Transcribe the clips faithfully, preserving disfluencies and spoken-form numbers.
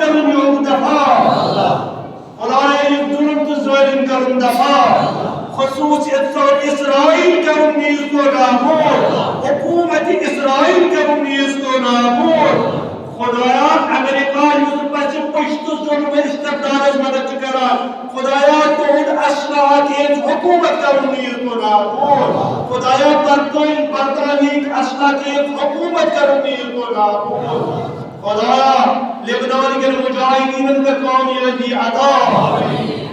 کرُن یوم دفاع۔ خدایا، یہِ ظلم تہٕ ظٲلم کرُن دفاع۔ خصوصیت سان اسرائیل کرُن نیز تو نابود۔ حکومت اسرائیل کرُن نیز تو نابود۔ خدایا، امریکہ یُس پژھِ پُشتہٕ ظلم استبدادس مدد چھُ کران، خدایا، تُہُنٛد اسلحہ کیس حکومت کرُن نیز تو نابود۔ خدایا، برطانیہ، برطانیہ اسلحہ کیس حکومت کرُن نیز تو نابود۔ خدایا، لبنان کٮ۪ن مجاہدیٖنن کر کامیٲبی عطا۔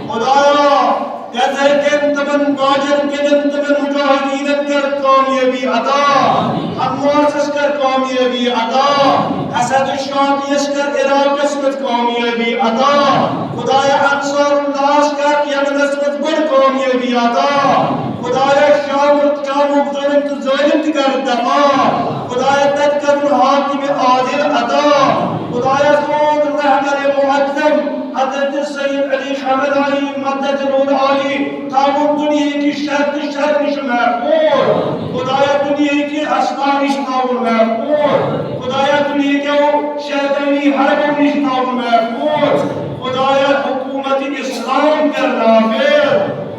خدایا، غزہ کٮ۪ن تِمن ماجن کٮ۪ن تِمن مجاہدیٖنن کر کامیٲبی عطا۔ حماسس کر کامیٲبی عطا۔ اسد الشامیس کر عراقس منٛز کامیٲبی عطا۔ خدایا، انصار اللہس کر یمنس منٛز بٔڑ کامیٲبی عطا۔ خدایا، شام، شامُک ظلم تہٕ ظٲلم تہِ کر دفاع۔ خدایا، تتہِ کرُن حاکم عادل عطا۔ خدایا، سون رہبر معظم حضرت سید علی خامنائی مدد العالی تھاوُن دنیا کی شر تہٕ شر نِش محفوظ۔ خدایا، دنیا کی اسلحہ نِش تھاوُن محفوظ۔ خدایا، دنیا کیو شیطانی حربو نِش تھاوُن محفوظ۔ خدایا، حکومت اسلام کر نافذ۔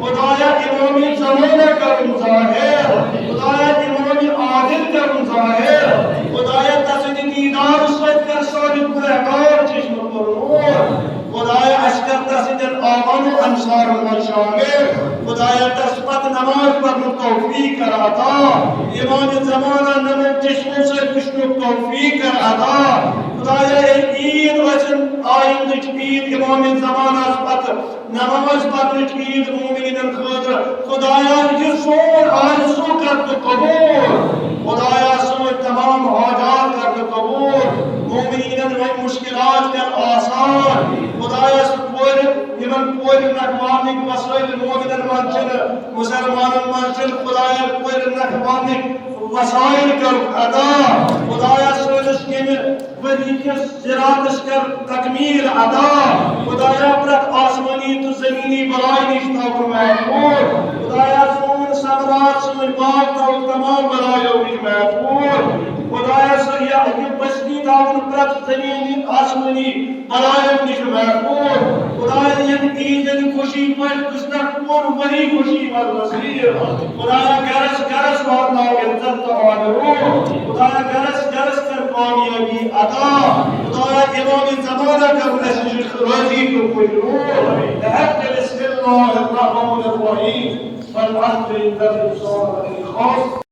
خدایا، امام زمانہ کرُن ظاہر۔ خدایا، امام عادل کرُن ظاہر۔ خدایا، تسٕنٛدِ دیدار سۭتۍ کر سٲنۍ گنہگار چشم پر نور۔ خدایا، اسہِ کر تسٕنٛدٮ۪ن اعوان و انصارن منٛز شامل۔ خدایا، تس پتہٕ نماز پرنُک توفیق کر عطا۔ امام زمانہ نمو چشمو سۭتۍ وٕچھنُک توفیق کر عطا۔ خدایا، اے عید ٲسِن آیندٕچ عید امام زمانس پتہٕ نماز پرنٕچ عید مومنیٖنن خٲطرٕ۔ خدایا، یہِ سون آرزو کر تہٕ قبول۔ خدایا، سٲنۍ تمام حاجات کر تہٕ قبول۔ مومنیٖنن ہٕنٛدۍ مشکلات کر آسان۔ خدایا، سُہ کورِ، یِمن کورِ نکھٕ والنٕکۍ وسٲیِل مومنن منٛز چھِنہٕ، مسلمانن منٛز چھِنہٕ، خدایا، کورِ نکھٕ والنٕکۍ وسائل کر عطا۔ خدایا، سٲنِس ییٚمہِ ؤری کِس زراعتس کر تکمیل عطا۔ خدایا، پرٛٮ۪تھ آسمٲنی تہٕ زمینی بلاے نِش تھاوُن محفوظ۔ خدایا، سون ثمرات، سٲنۍ باغ تھاوُن تمام بلایو نِش محفوظ۔ خدایا، سٲنۍ یہِ، یہِ بستی تھاوُن پرٛٮ۪تھ زمینی آسمٲنی بلایو نِش محفوظ۔ خدایا، ییٚمہِ عیٖد ہٕنٛدِ خوشی پٲٹھۍ گُزرن پوٗرٕ ؤری خوشی منٛز نصیب۔ خدایا، گرس گرس واتناو عزت تہٕ آبروٗ۔ خدایا، گرس گرس کر کامیٲبی عطا۔ خدایا، امام زمانہ کر اسہِ نِش رٲضی تہٕ خوش روٗح۔ بحق بسم اللہ الرحمن الرحیم۔ والعصر ان الانسان لفی خسر۔